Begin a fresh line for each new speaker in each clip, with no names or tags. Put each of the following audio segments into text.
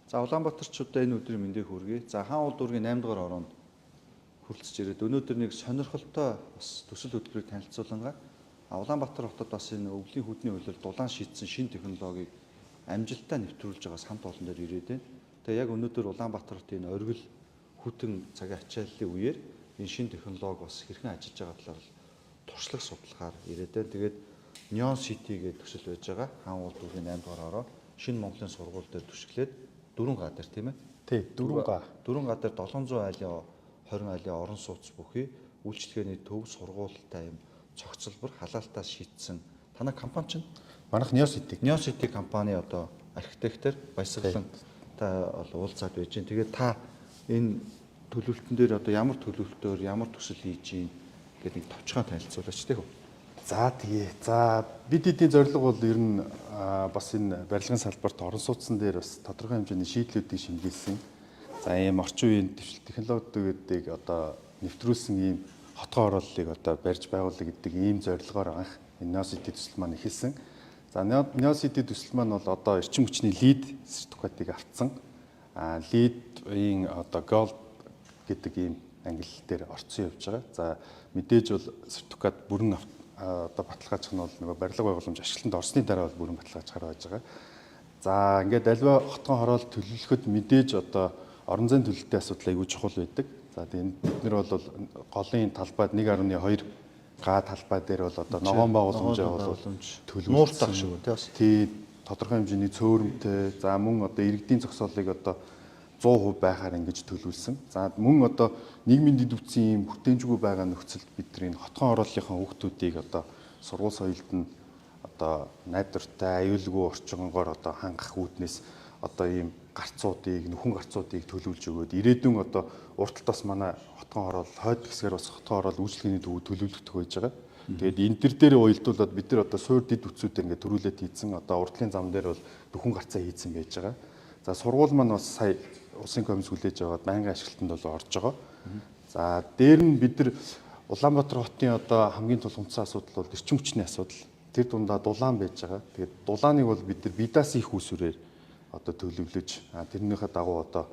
За Улаанбаатарчуудаа энэ өдрийн мэндийг хүргэе. За хаан уул дүүргийн 8 дугаар ороонд хүрэлцэж ирээд өнөөдөр нэг сонирхолтой бас төсөл хөтөлбөрийг танилцуулангаа. Улаанбаатар хотод бас энэ өвлийн хүдний хөлөөр дулаан шийдсэн шинэ технологиг амжилттай нэвтрүүлж байгаа самт олон дээр ирээд байна. Тэгээ яг өнөөдөр Улаанбаатар хотын энэ оргил хүтэн цагийн ачааллын үеэр энэ шинэ технологи бас хэрхэн ажиллаж байгаа талаар туршлага судлахаар ирээд байна. Тэгээд Neon City гэдэг төсөл байж байгаа. Хаан уул дүүргийн 8 дугаар ороо шинэ Монголын сургууль дээр түшиглээд 4 га дээр тийм ээ.
Тий, 4 га.
4 га дээр 700 айлын 20 айлын орон сууц бүхий үйлчилгээний төв сургуультай юм цогцлбор халаалтаа шийдсэн. Танай компани чинь
Манайх Neo City.
Neo City компани одоо архитектор Баясгалан та бол уулзаад байж гин. Тэгээд та энэ төлөвлөлтөн дээр одоо ямар төлөвлөлтөөр ямар төсөл хийж гин гэдэг нэг товчхон танилцуулаач тийм үү?
За тэгээ. За бид эдийн зорилго бол ер нь бас энэ барилгын салбарт орон сууцсан дээр бас тодорхой хэмжээний шийдлүүдийг шингээлсэн. За ийм орчин үеийн дэвшил технологиудыг одоо нэвтрүүлсэн ийм хотгон хорооллыг одоо барьж байгуулах гэдэг ийм зорилгоор анх энэ Neo City төсөл маань эхэлсэн. За Neo City төсөл маань бол одоо эрчим хүчний LEED сертификатыг авцсан. LEED-ийн одоо Gold гэдэг ийм ангилал дээр орцсон явж байгаа. За мэдээж бол сертификат бүрэн одоо баталгаажих нь бол нөгөө барилга байгууламж ашиглалтанд орсны дараа бол бүрэн баталгаажихаар байж байгаа. За ингээд альва хотгон хороол төлөвлөхөд мэдээж одоо орон зайн төлөлтийн асуудал аягүй чухал байдаг. За тэгээд бид нар бол голын талбайд 1.2 га талбай дээр бол одоо ногоон байгууламжаа бол төлөвлөсөн.
Нууртах шиг үү тий бас.
Тий, тодорхой хэмжээний цөөрөмтэй. За мөн одоо иргэдийн зогсоолыг одоо 100% байхаар ингэж төлөвлөсөн. За мөн одоо нийгмийн дэд үтсийн ийм бүтээмжгүй байгаа нөхцөлд бид нар энэ хотгон хорооллынхаа хүүхдүүдийг одоо сургууль соёлд нь одоо найдвартай, аюулгүй орчингоор одоо хангах үүднээс одоо ийм гарцуудыг, нөхөн гарцуудыг төлөвлөж өгөөд ирээдүйн одоо урт талд бас манай хотгон хороол хойд хэсгээр бас хотгон хороол үйлчилгээний төв төлөвлөгдөх байж байгаа. Тэгээд энэ төр дээр уялдуулаад бид нар одоо суур дэд үтсүүдээ ингээд төрүүлээд хийцэн одоо урдлын зам дээр бол нөхөн гарцаа хийцэн байж байгаа. За сургууль маань бас сая улсын комисс хүлээж аваад байнгын ашиглалтанд бол орж байгаа. За дээр нь бид нар Улаанбаатар хотын одоо хамгийн тулгымцсан асуудал бол эрчим хүчний асуудал. Тэр дундаа дулаан байж байгаа. Тэгээд дулааныг бол бид нар бидас их усүрээр одоо төлөвлөж тэрнийхээ дагуу одоо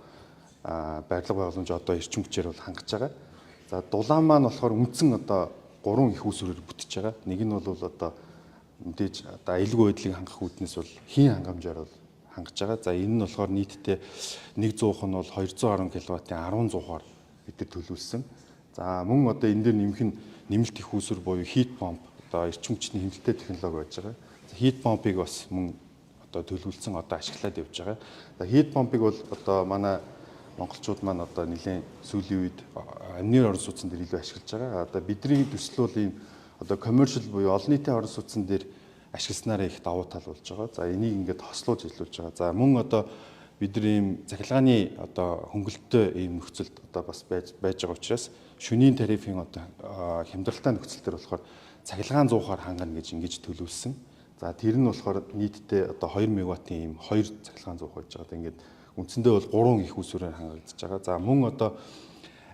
барилга байгууламж одоо эрчим хүчээр бол хангаж байгаа. За дулаан маань болохоор үндсэн одоо гурван их усүрээр бүтэж байгаа. Нэг нь бол одоо мэдээж одоо аюулгүй байдлыг хангах үүднээс бол хийн хангамжаар бол хангаж байгаа. За энэ нь болохоор нийтдээ 100 нь бол 210 кВт-ын 10 зуухаар бид нар төлөвлөсөн. За мөн одоо энэ дээр нэмэх нь нэмэлт их үүсвэр буюу heat pump одоо эрчим хүчний хэмнэлттэй технологи байж байгаа. За heat pump-ыг бас мөн одоо төлөвлөсөн одоо ашиглаад явж байгаа. За heat pump-ыг бол одоо манай монголчууд маань одоо нэлээд сүүлийн үед амнаар орон сууцсан дээр илүү ашиглаж байгаа. Одоо бидний төсөл бол ийм одоо commercial буюу олон нийтийн орон сууцсан дээр ашигласнаараа их давуу тал болж байгаа. За энийг ингээд хослуулж ажиллуулж байгаа. За мөн одоо бид нар ийм цахилгааны одоо хөнгөлөлттэй ийм нөхцөлд одоо бас байж байгаа учраас шөнийн тарифын одоо хямдралтай нөхцөл төр болохоор цахилгаан зуухаар хангана гэж ингэж төлөвлөсөн. За тэр нь болохоор нийтдээ одоо 2 мегаваттын ийм 2 цахилгаан зуух байж байгаа. Ингээд үндсэндээ бол 3 их усүрээр хангагдаж байгаа. За мөн одоо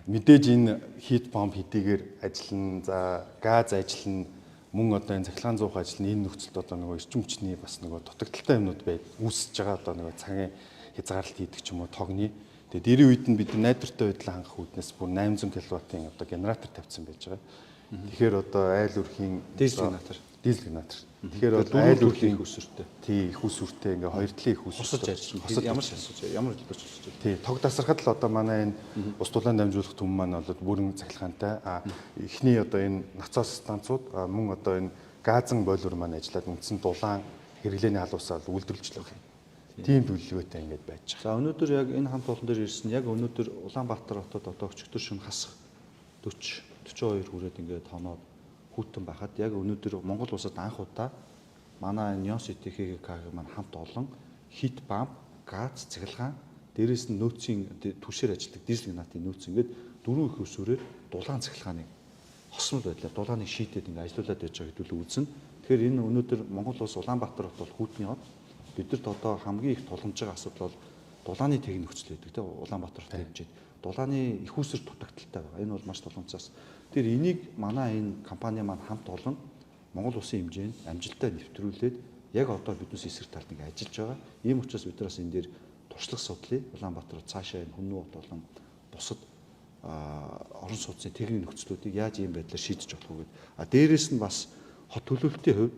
мэдээж энэ heat pump хэдийгээр ажиллана, за газ ажиллана, мөн одоо энэ цахилгаан зуух ажил нь энэ нөхцөлд одоо нөгөө эрчим хүчний бас нөгөө дутагдaltaй юмнууд байд үүсэж байгаа одоо нөгөө цагийн хязгаарлалт хийдэг ч юм уу тогны. Тэгээ дэрийн үед нь бид найдвартай байдлаа хангах үүднээс бүр 800 кВт-ын одоо генератор тавьсан байж байгаа. Тэгэхээр одоо айл өрхийн
дизель генератор.
Дизель генератор. Тэгэхээр бол айл өрхийн
их усүртэй.
Тий, их усүртэй ингээ хоёр талын их усүртэй.
Хосож ажиллана. Ямар шалсаж, ямар хэлбэрч хосож ажиллана.
Тий, тог тасархад л одоо манай энэ ус дулаан дамжуулах түмэн маань бол бүрэн цахилгаантай. Эхний одоо энэ насос станцууд мөн одоо энэ газан бойлор маань ажиллаад үндсэн дулаан хэрэглээний халуусаа үйлдвэрлэж л байгаа юм. Тийм төлөвлөгөөтэй ингээд байж байгаа.
За өнөөдөр яг энэ хамт олон дээр ирсэн яг өнөөдөр Улаанбаатар хотод одоо өчигдөр шөнө хасах 40 42 хүрээд ингээд тоноод хүүтэн байхад яг өнөөдөр Монгол улсад анх удаа манай Neon City ХГК маань хамт олон heat pump, газ, цахилгаан, дээрээс нь нөөцийн түвшээр ажилладаг дизель генератын нөөц ингээд дөрвөн их усүрээр дулаан цахилгааныг хосмол байдлаар дулааныг шийдээд ингээд ажиллуулад байж байгаа хэдүүлээ үзнэ. Тэгэхээр энэ өнөөдөр Монгол улс Улаанбаатар хот бол хүүтний хот. Бидэрт одоо хамгийн их тулгамж байгаа асуудал бол дулааны тэг нөхцөл байдаг тийм Улаанбаатар хотын хэмжээнд дулааны их усэр дутагдaltaй байгаа. Энэ бол маш тулгамцаас. Тэгэхээр энийг манай энэ компани маань хамт олон Монгол улсын хэмжээнд амжилттай нэвтрүүлээд яг одоо биднээс эсрэг талд ингэ ажиллаж байгаа. Ийм учраас бид нараас энэ дээр туршлага судлаа. Улаанбаатар цаашаа энэ Хүннү хот болон бусад орон сууцны техник нөхцлүүдийг яаж ийм байдлаар шийдэж болох вэ гэдэг. А дээрэс нь бас хот төлөвлөлтийн хувьд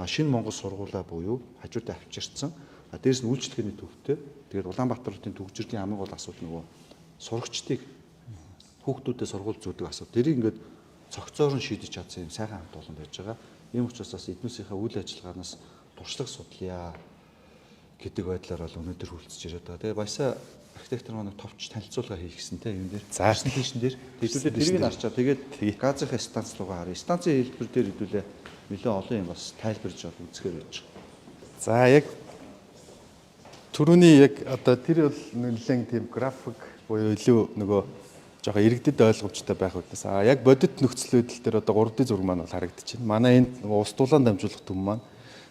шинэ Монгол сургуулаа буюу хажуудаа авчирсан. А дээрэс нь үйлчлэгээний төвтэй. Тэгээд Улаанбаатар хотын түгжрэлийн хамгийн гол асуудал нөгөө сурагчдыг хүүхдүүдэд сургууль зүүдэг асуудал. Тэрийг ингээд цогцоор нь шийдэж чадсан юм сайхан хамт олон байж байгаа. Ийм учраас бас эднүсийнхээ үйл ажиллагаанаас туршлага судлаа гэдэг байдлаар бол өнөөдөр хүрэлцэж ирээд байгаа. Тэгээ баясаа архитектор маань товч танилцуулга хийх гэсэн те юм дээр.
За
презентацийн дээр. Хэдүүлээ тэрийг нь харчаа. Тэгээд газрынхаа станц руугаа харъя. Станцын хэлбэр дээр хэдүүлээ нэлээд олон юм бас тайлбарж бол үзэхээр байж байгаа.
За яг түрүүний яг одоо тэр бол нэлээд тийм график буюу илүү нөгөө жоохон иргэдэд ойлгомжтой байх үүднээс. А яг бодит нөхцөл байдал дээр одоо 3D зураг маань бол харагдчихэв. Манай энд нөгөө ус дулаан дамжуулах төв маань.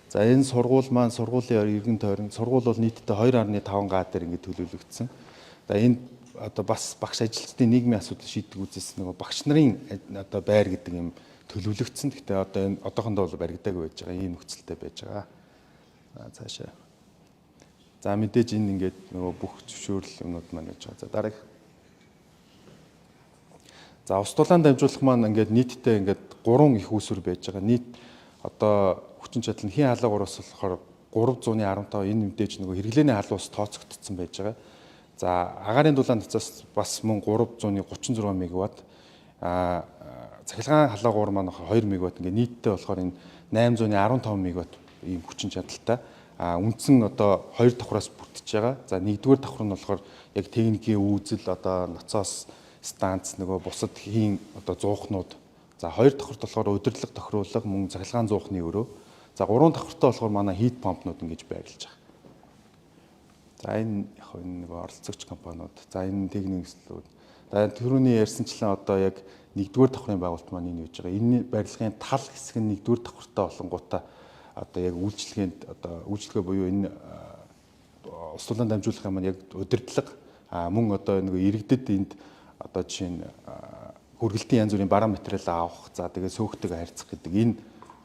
За энэ сургууль маань сургуулийн эргэн тойрон сургууль бол нийтдээ 2.5 га дээр ингээд төлөвлөгдсөн. За энд одоо бас багш ажилчдын нийгмийн асуудал шийддэг үзээс нөгөө багш нарын одоо байр гэдэг юм төлөвлөгдсөн. Гэхдээ одоо энэ одоохондоо бол баригдаагүй байж байгаа. Ийм нөхцөлтэй байж байгаа. За цаашаа. За мэдээж энэ ингээд нөгөө бүх зөвшөөрөл юмнууд маань байж байгаа. За дараах. За ус дулаан дамжуулах маань ингээд нийтдээ ингээд 3 их үүсвэр байж байгаа. Нийт одоо хүчин чадал нь хийн халуугуураас болохоор 315 энэ мэдээж нөгөө хэрэглээний халуун ус тооцогдсон байж байгаа. За агаарын дулаан цацаас бас мөн 336 мегаватт, а цахилгаан халуугуур маань 2 мегаватт, ингээд нийтдээ болохоор энэ 815 мегаватт ийм хүчин чадалтай. А үндсэн одоо 2 давхраас бүрдэж байгаа. За нэгдүгээр давхар нь болохоор яг техникийн үүзэл, одоо ноцоос станц, нөгөө бусад хийн одоо зуухнууд. За хоёр давхарт болохоор удирдлага тохируулга, мөн цахилгаан зуухны өрөө. За гурван давхартаа болохоор манай heat pump-нууд ингэж байрлаж байгаа. За энэ яг энэ нөгөө оролцогч компаниуд. За энэ техник нөхцлүүд. За түрүүний ярьсанчлан одоо яг нэгдүгээр давхрын байгуулалт маань энэ байж байгаа. Энэ барилгын тал хэсэг нь нэгдүгээр давхартаа болонгуудаа одоо яг үйлчлэгээнд одоо үйлчлэгээ буюу энэ ус дулаан дамжуулах юм яг удирдлага, мөн одоо нөгөө иргэдэд энд одоо жишээ нь хүргэлтийн янз бүрийн бараа материал авах, за тэгээ сөөхтэйг харьцах гэдэг энэ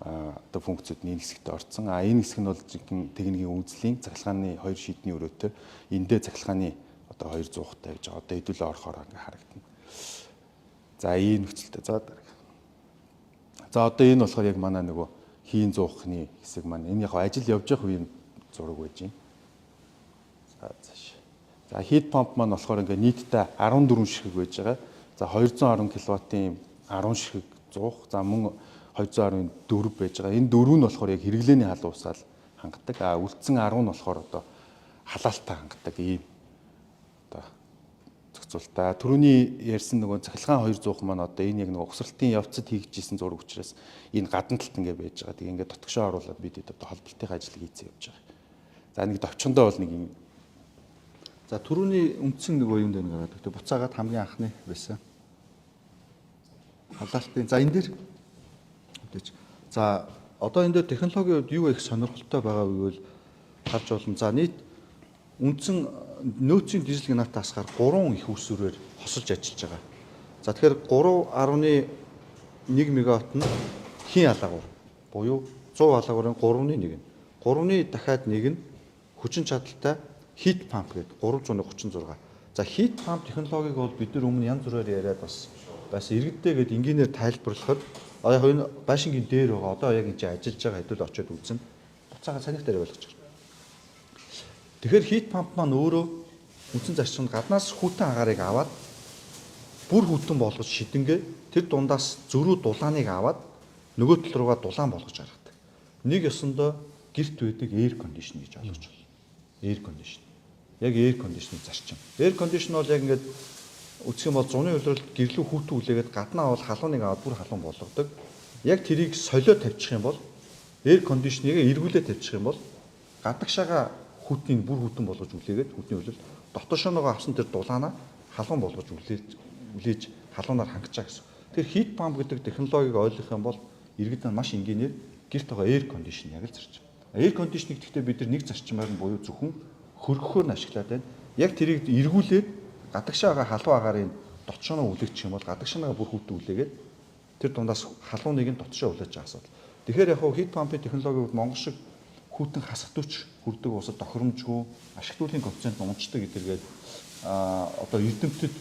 одоо функцүүд нь энэ хэсэгт орсон. А энэ хэсэг нь бол жинхэнэ техникийн үүслийн цахилгааны хоёр шийдний өрөөтэй, эндээ цахилгааны одоо хоёр зуухтай гэж байгаа. Одоо хэдүүлээ орохоор ингээ харагдана. За ийм нөхцөлтэй. За дараа. За одоо энэ болохоор яг манай нөгөө хийн зуухны хэсэг маань. Энэ яг ажил явж явах үеийн зураг байж байна. За цааш. За heat pump маань болохоор ингээ нийтдээ 14 ширхэг байж байгаа. За 210 кВт-ийн 10 ширхэг зуух. За мөн 214 байж байгаа. Энэ дөрөв нь болохоор яг хэрэглээний халуун усаал хангадаг. А үлдсэн 10 нь болохоор одоо халаалтаа хангадаг ийм одоо зохицуултаа. Түрүүний ярьсан нөгөө цахилгаан 2 зуух маань одоо энэ яг нөгөө угсралтын явцад хийгдчихсэн зураг учраас энэ гадна талд ингээ байж байгаа. Тэгээ ингээ дотгошоо оруулаад бид одоо холболтын ажлыг хийцээ явж байгаа. За нэг товчондоо бол нэг юм.
За түрүүний үндсэн нөгөө юм дээр гараад өгтөө буцаагаад хамгийн анхны байсан. Халаалтын за энэ дээр мэдээж. За одоо энэ дээр технологийн хувьд юу их сонирхолтой байгаа вэ гэвэл харж болно. За нийт үндсэн нөөцийн дизель генератор хасгаар 3 их үүсвэрээр хосолж ажиллаж байгаа. За тэгэхээр 3.1 мегаватт нь хийн халагуур буюу 100 халагуурын 3-ны 1 нь. 3-ны дахиад 1 нь хүчин чадалтай heat pump гэдэг 336. За heat pump технологиг бол бид нар өмнө янз бүрээр яриад бас байсан. Иргэдтэй гээд энгийнээр тайлбарлахад а яг энэ байшингийн дээр байгаа одоо яг энэ ажиллаж байгаа хэдүүл очиод үзэн. Буцаага санийх дээр ойлгож байгаа. Тэгэхээр heat pump маань өөрөө үндсэн зарчимд гаднаас хүйтэн агаарыг аваад бүр хүйтэн болгож шидэнгээ тэр дундаас зөрүү дулааныг аваад нөгөө тал руугаа дулаан болгож гаргадаг. Нэг ёсондоо гэрт байдаг air condition гэж ойлгож байна. Air condition. Яг air condition зарчим. Air condition бол яг ингээд үзэх юм бол зуны улиралд гэрлүү хүйтэн үлээгээд гаднаа бол халууныг аваад бүр халуун болгодог. Яг тэрийг солио тавьчих юм бол air condition-ыг эргүүлээ тавьчих юм бол гадагшаага хүйтнийг бүр хүйтэн болгож үлээгээд хүйтний улирал дотоошоогоо авсан тэр дулаанаа халуун болгож үлээж халуунаар хангаж байгаа гэсэн. Тэгэхээр heat pump гэдэг технологиг ойлгох юм бол иргэд маань маш энгийнээр гэрт байгаа air condition яг л зарчим. Air condition-ыг гэхдээ бид нар нэг зарчмаар нь буюу зөвхөн хөргөхөөр нь ашиглаад байна. Яг тэрийг эргүүлээд гадагшаа байгаа халуун агаарын дотшооноо үлээчих юм бол гадагшаагаа бүр хүйтэн үлээгээд тэр дундаас халууныг нь дотшоо үлээж байгаа асуудал. Тэгэхээр яг хуу heat pump-ын технологиг Монгол шиг хүнд Хүйтэн хасах 40 хүрдэг усад тохиромжгүй ашигтуулын коэффициент унцдаг гэдэргээд одоо эрдэмтэд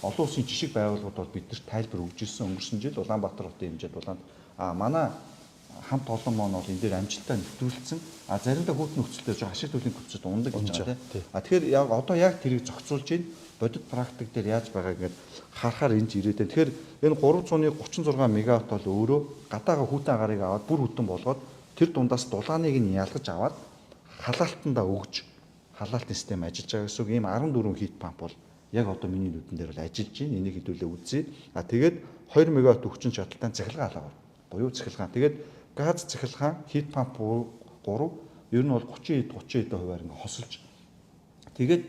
олон улсын жишг байгууллагууд бол биднэрт тайлбар өгж ирсэн өнгөрсөн жил Улаанбаатар хотын хэмжээд Улаан манай хамт олон маань бол энэ дээр амжилттай нэвтрүүлсэн. А заримдаа хүйтэн нөхцөл дээр жоо ашиг төлөвийн коэффициент ундаг гэж байгаа тийм. А тэгэхээр яг одоо яг тэрийг зохицуулж байна. Бодит практик дээр яаж байгаа ингээд харахаар энд ирээд байна. Тэгэхээр энэ 336 мегаватт бол өөрөө гадаага хүйтэн агарыг аваад бүр хүйтэн болгоод тэр дундаас дулааныг нь ялгаж аваад халаалтандаа өгж халаалтын систем ажиллаж байгаа гэсэн үг. Ийм 14 heat pump бол яг одоо миний нүдэн дээр бол ажиллаж байна. Энийг хэдүүлээ үзье. А тэгээд 2 мегаватт хүчин чадалтай цахилгаан халаагаар буюу цахилгаан. Тэгээд газ цахилгаан heat pump 3 ер нь бол 30 30 хувиар ингээ хосолж тэгээд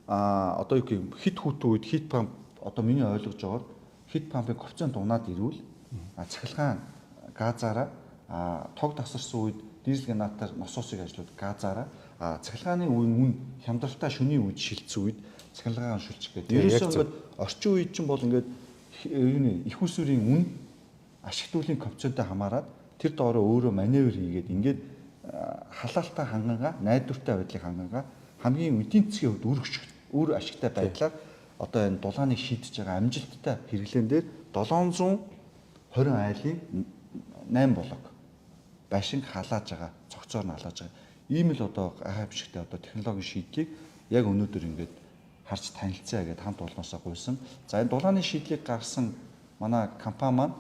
одоо юу гэх юм хит хүүтэн үед heat pump одоо миний ойлгож байгаагаар heat pump-ын коэффициент унаад ирвэл цахилгаан газаараа тог тасарсан үед дизель генератор насосыг ажиллуулад газаараа цахилгааны үе үн хямдралтай шөнийн үед шилжсэн үед цахилгаан шилжих гэдэг. Ерөөсөө ингээд орчин үед чинь бол ингээд юуны их усүрийн үн ашигтуулын коэффициентэй хамаарат тэр доороо өөрөө маневр хийгээд ингээд халаалтаа хангангаа найдвартай байдлыг хангангаа хамгийн эдийн засгийн хувьд үр ашигтай байдлаар одоо энэ дулааныг шийдэж байгаа амжилттай хэрэглэн дээр 720 айлын 8 блок байшин халааж байгаа, цогцоор нь халааж байгаа. Ийм л одоо гайхамшигтай одоо технологийн шийдлийг яг өнөөдөр ингээд харж танилцъя гэдээ хамт олноосоо гуйсан. За энэ дулааны шийдлийг гаргасан манай компани маань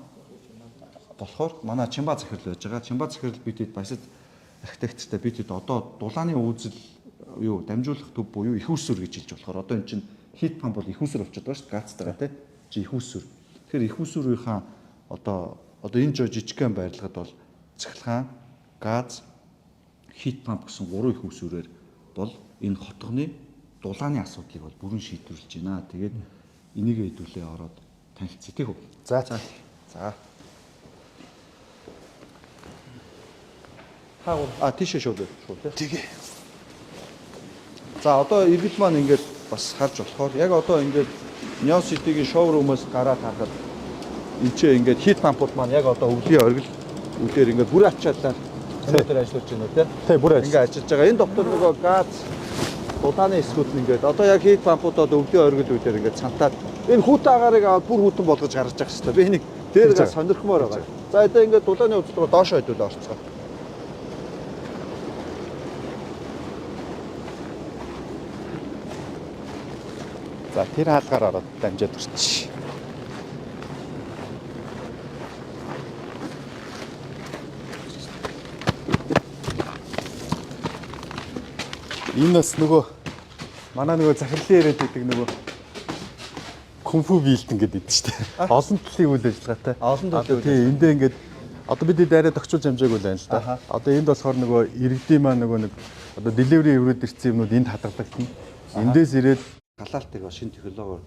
болохоор манай Чимба захирал байж байгаа. Чимба захирал бидэд баясад архитектортай бидэд одоо дулааны үүзэл юу дамжуулах төв буюу их усүр гэж хэлж болохоор одоо эн чинь heat pump бол их усүр болчиход байгаа шүү дээ. Газтайгаа тий. Чи их усүр. Тэгэхээр их усүрийнхаа одоо энэ жоо жижигхэн байрлагад бол цахилгаан, газ, heat pump гэсэн гурван их усүрээр бол энэ хотгоны дулааны асуудлыг бол бүрэн шийдвэрлэж байна. Тэгээд энийг хэдүүлээ ороод танилцъя тийм үү?
За.
За. Тийшээ шууд шууд тий.
Тэгээ.
За одоо иргэд маань ингээд бас харж болохоор яг одоо ингээд Neo City-гийн шоурумаас гараад харахад энэ ч ингээд heat pump-ууд маань яг одоо өвлийн оргил үлээр ингээд бүр ачаалал өнөөдөр ажиллаж байна уу тий?
Тий, бүр ажиллаж.
Ингээд ажиллаж байгаа. Энэ дотор нөгөө газ дулааны эсгүүд нь ингээд одоо яг heat pump-ууд одоо өвлийн оргил үедэр ингээд цантаад энэ хүүтэн агарыг аваад бүр хүүтэн болгож гаргаж явах хэрэгтэй. Би энийг дээр газ сонирхмоор байгаа. За одоо ингээд дулааны үзэл рүү доош хэдүүл орцгоо.
За тэр хаалгаар ороод дамжаад өрч. Энэ бас нөгөө манай нөгөө захирлын яриад байдаг нөгөө кунфу билдинг гэдэг шүү дээ. Олон талын үйл ажиллагаатай.
Олон талын үйл.
Тий, эндээ ингээд одоо бид арай тохицуулж амжаагүй л байна л да. Одоо энд болохоор нөгөө иргэдийн маань нөгөө нэг одоо delivery өрөөд ирсэн юмнууд энд хадгалагдана. Эндээс ирээд
халаалтыг шинэ технологиор